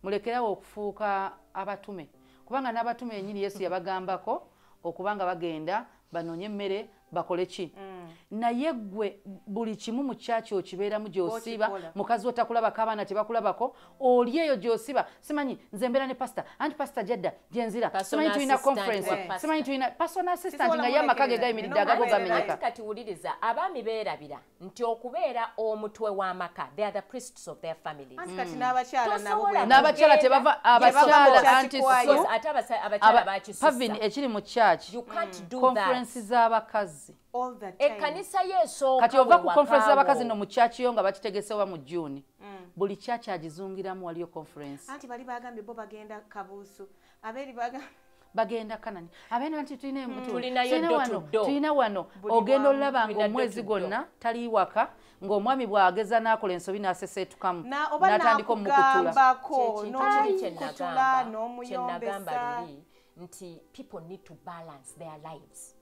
Mulekerawo okufuuka abatume, kubanga n'abatume yennyini Yesu yabagambako okubanga bagenda banoonye emmere, bakole ki. Naye ggwe buli kimu mu kyaki okibeeramu, gy'osiiba, Okikola. mukazi wo takulabako, abaana tebakulabako, oli eyo gy'osiba. Simanyi nze mbeera ne pasita, anti pasita jadda gyenzira. Personal Simanyi tulina assistant conference, wa pastor. simanyi tulina personal assistant, Sisobola nga ye amaka ge mulekerera. gayimiridde, Nina agago omuweerera. gamenyeka. Anti kati wuliriza, abaami beerabira nti okubeera omutwe w'amaka, they are the priests of their families. Anti kati n'abakyala nabo Tosobola bwe N'abakyala kugenda- tebava, Tebava mu abakyala church anti choir. su Ate abakyala bakisussa. Pavin, ekiri mu church, You can't do conference that. z'abakazi. All the time. Ekkanisa ye esooka Kati ova ku we conference wakaawo. z'abakazi no mu church yo nga bakitegese oba mu June, buli church agizungiramu, waliyo conference. Anti bali bagambye bo bagenda Kabuusu, abeeri bagambye Bagenda Kanani, abeena nti tulina Tulinayo tulina door wano, to door. tulina wano. Buli Ogenda wamu. olaba Tulina door ng'omwezi to door. gwonna tali waka, ng'omwami bw'ageza n'akola ensobi n'aseseetukamu Na oba n'atandika omukutula. nakugambako, Kyekintu kiri kye n'omukutula, nagamba n'omuyombesa. luli nti people need to balance their lives.